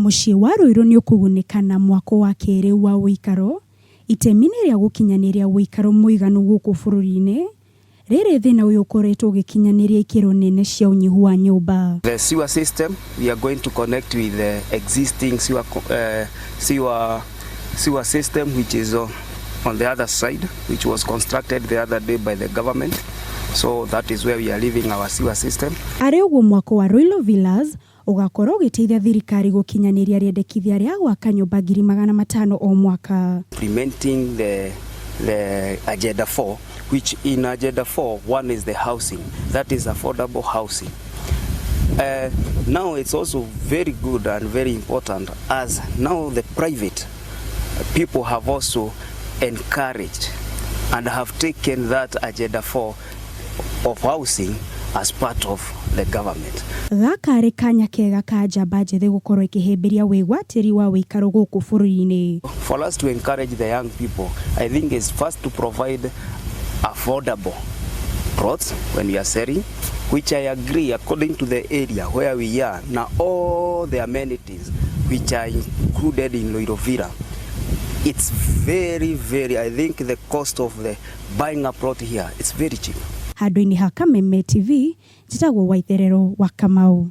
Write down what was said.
Mũciĩ wa Ruiru nĩ ũkũgunĩka na mwako wa kĩrĩu wa ũikaro itemi-inĩ rĩa gũkinyanĩria ũikaro mũiganu gũkũ bũrũri-inĩ, rĩrĩ thĩna ũyũ ũkoretwo ũgĩkinyanĩria ikĩro nene cia ũnyihu wa nyũmba. The sewer system, we are going to connect with the existing sewer system which is on the other side, which was constructed the other day by the government. So that is where we are leaving our sewer system. Arĩ ũguo, mwako wa Ruiru Villas ũgakorwo ũgĩteithia thirikari gũkinyanĩria rĩendekithia rĩa gwaka nyũmba 500,000 o mwaka. Implementing the Agenda 4, which in Agenda 4, one is the housing, that is affordable housing. Now it's also very good and very important as now the private people have also encouraged and have taken that Agenda 4 of housing as part of the government. Gaka arĩ kanya kega ka njamba njĩthĩ gũkorwo ĩkĩhĩmbĩria wĩgwatĩri wa ũikaro gũkũ bũrũri-inĩ. For us to encourage the young people, I think is first to provide affordable plots when we are selling, which I agree, according to the area where we are now, all the amenities which are included in Ruiru Villa, it's very, very, I think the cost of the buying a plot here, it's very cheap. Handũ-inĩ ha Kameme TV, njĩtagwo Waitherero wa Kamau.